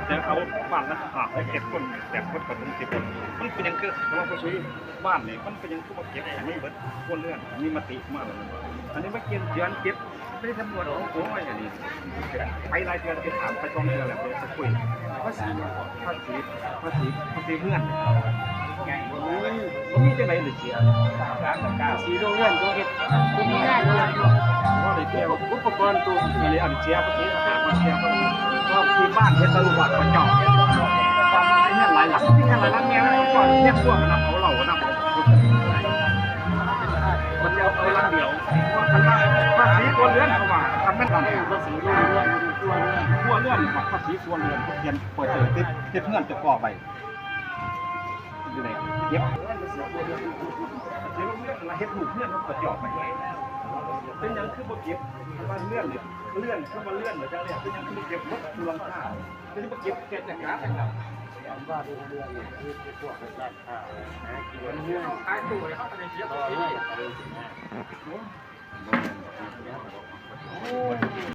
ແຕ່ເອົາບ້ານລະຫ້າ ຫົກ ເຈັດຄົນ ແປດຄົນ ກໍເຖິງສິບຄົນ ມັນເປັນຫຍັງຄື ເຮົາວ່າພາສີບ້ານນີ້ ມັນເປັນຫຍັງຄືບໍ່ເກັບໃຫ້ມັນເບິດຄົວເຮືອນ? ມີມະຕິມາແລ້ວ ອັນນີ້ມາກຽນເດືອນເຈັດ ໄດ້ຕຳຫຼວດ ໂອ້ຍ ອັນນີ້ໄປຫຼາຍເທື່ອ ໄປຖາມໄປສອງເທື່ອແລ້ວ ໄປຄຸຍ ພາສີ ພາສີ ພາສີ ພາສີເຮືອນ ມັນມີຈັ່ງໃດ ເສຍ ພາສີໂຮງເຮືອນ ໂຮງເຮັດ ໂຮງງານ ບໍ່ໄດ້ກ່ຽວ ອຸປະກອນໂຕ ອັນນີ້ ອັນເສຍພາສີ ຫາບໍ່ເສຍ ເພາະວ່າທີ່ບ້ານເຮັດຕະຫຼວດພະເຈົ້າ ເຮືອນຫຼາຍຫຼັງ ເຮືອນຫຼາຍຫຼັງ ແມ່ນບໍ່ ເຮືອນພວກນຳເອົາເຫຼົ່ານຳ ມັນເອົາ ເອົາຫຼັງດຽວ ຄັນວ່າພາສີຄົວເຮືອນ ເຂົາວ່າ ຄັນແມ່ນພາສີຄົວເຮືອນ ຄົວເຮືອນ ພາສີຄົວເຮືອນ ເຂົາຂຽນເປີດເຜີຍຕິດ ເຮັດເຮືອນຈະກໍ່ໄວ້ ຢູ່ໃນເກັບ ເຮັດລູກເຮືອນ ເຮົາກະຈອກໄປ ເປັນຫຍັງຄືບໍ່ເກັບ ຄັນວ່າເຮືອນ ເຮືອນ ເຮືອນ ເປັນຫຍັງຄືບໍ່ເກັບໝົດທຸກຫຼັງຄາ ເປັນຫຍັງບໍ່ເກັບແຕ່ຫຼັງຄາ ເຮືອນ ເຮັດພວກຮ້ານຄ້າ ຫາກິນ ເຮືອນ ຂາຍຕູ້ ເຮົາກະໄດ້ເກັບ ເຮັດເຮືອນ ໂອ້ຍ